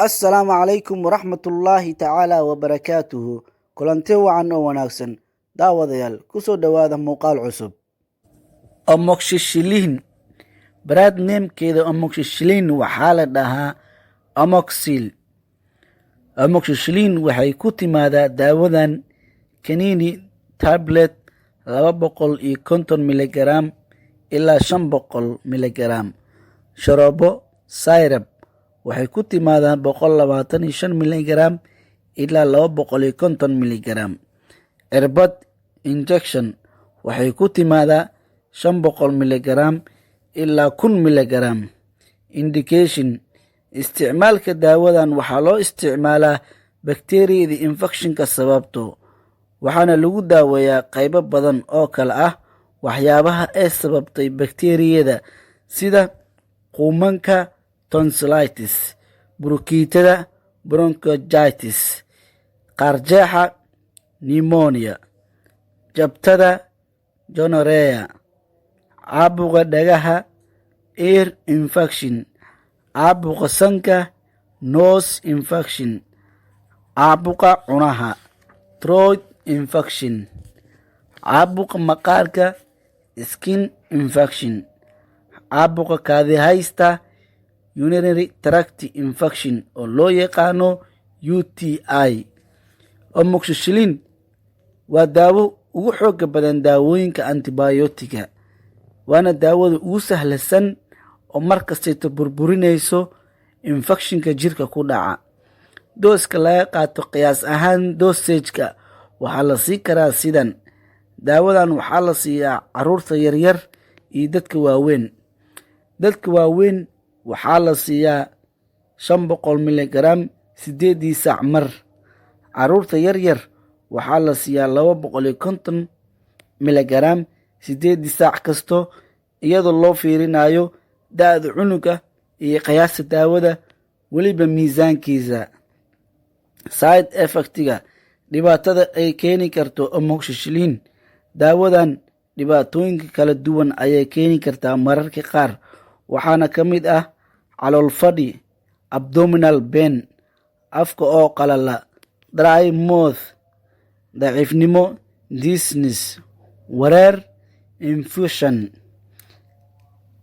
Assalaamu calaykum waraxmatullaahi tacaala wabarakaatuhu. Kulanti wacan oo wanaagsan, daawadayaal, kusoo dhowaada muuqaal cusub. Amoxicillin, brand namekeeda amoxicillin waxaa la dhahaa Amoxil. Amoxicillin waxay ku timaadaa daawadan kaniini tablet 250 miligram ilaa 500 miligram, sharoobo syrup waxay ku timaadaa 125 miligram ilaa 250 miligram, cirbad injection waxay ku timaadaa 500 miligram ilaa 1000 miligram. Indication, isticmaalka daawadan, waxaa loo isticmaalaa bakteriyada infectionka sababto, waxaana lagu daaweeyaa qaybo badan oo kale ah waxyaabaha ee sababtay bakteriyada, sida qumanka tonsillitis, burukiitada bronchitis, qaarjeexa pneumonia, jabtada gonorrhea, caabuqa dhagaha ear infection, caabuqa sanka nose infection, caabuqa cunaha throat infection, caabuqa maqaarka skin infection, caabuqa kaadihaysta urinary tract infection oo loo yaqaano UTI. Amoxicillin waa daawo ugu xooga badan daawooyinka antibiotiga, waana daawada ugu sahlasan oo mar kastayto burburinayso infectionka jirka ku dhaca. Doseka laga qaato, qiyaas ahaan dosageka waxaa la sii karaa sidan: daawadan waxaa la siiyaa caruurta yaryar iyo dadka waaweyn. Dadka waaweyn waxaa la siiyaa 500 miligram 8dii saac mar. Caruurta yaryar waxaa la siiyaa 250 miligram 8dii saac kasto, iyadoo loo fiirinayo da'da cunuga iyo qiyaasta daawada, weliba miisaankiisa. Side effectiga, dhibaatada ay keeni karto amoxicillin: daawadan dhibaatooyinka kala duwan ayay keeni kartaa mararka qaar, waxaana ka mid ah calool fadhi abdominal pain, afka oo qalala dry mouth, daciifnimo dizziness, wareer infusion,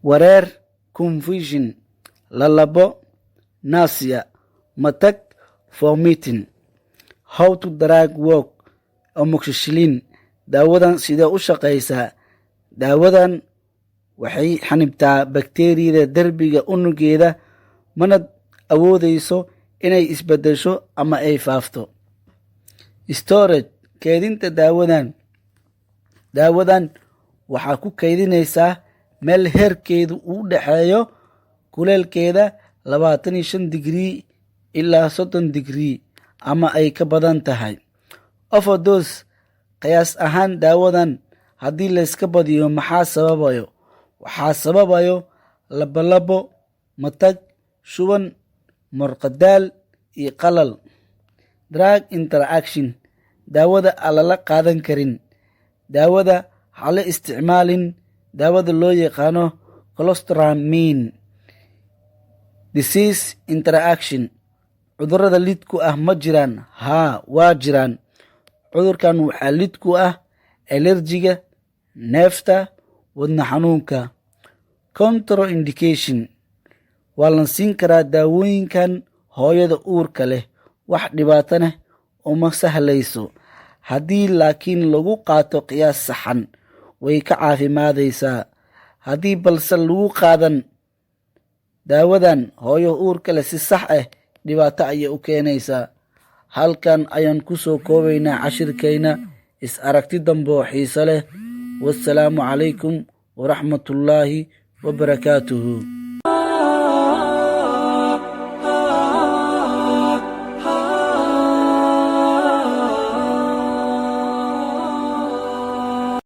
wareer confusion, lalabo nausea, matag vomiting. How to drug work? Amoxicillin daawadan sidee u shaqaysaa? Daawadan waxay xanibtaa bakteriyada derbiga unugeeda, mana awoodeyso inay isbedesho ama ay faafto. Storage, keydinta daawadan: daawadan waxaa ku kaydinaysaa meel heerkeedu uu dhexeeyo kuleelkeeda 25 digrii ilaa 30 digrii ama ay ka badan tahay. Overdose, qiyaas ahaan daawadan haddii layska badiyo maxaa sababayo? Waxaa sababayo labolabo, matag, shuban, murqadaal iyo qalal. Drug interaction, daawada aan lala qaadan karin: daawada hala isticmaalin daawada loo yaqaano cholestyramine. Disease interaction, cudurada lid ku ah ma jiraan? Haa, waa jiraan. Cudurkan waxaa lid ku ah allergyga, neefta, wadna xanuunka. Contraindication, waa la siin karaa daawooyinkan hooyada uurka leh, wax dhibaatana uma sahlayso. Haddii laakiin lagu qaato qiyaas saxan, way ka caafimaadaysaa. Haddii balse lagu qaadan daawadan hooyo uurka leh si sax ah, dhibaato ayay u keenaysaa. Halkan ayaan ku soo koobaynaa cashirkayna. Is aragti dambe oo xiiso leh. Wasalaamu calaykum waraxmatullaahi wabarakaatuhu.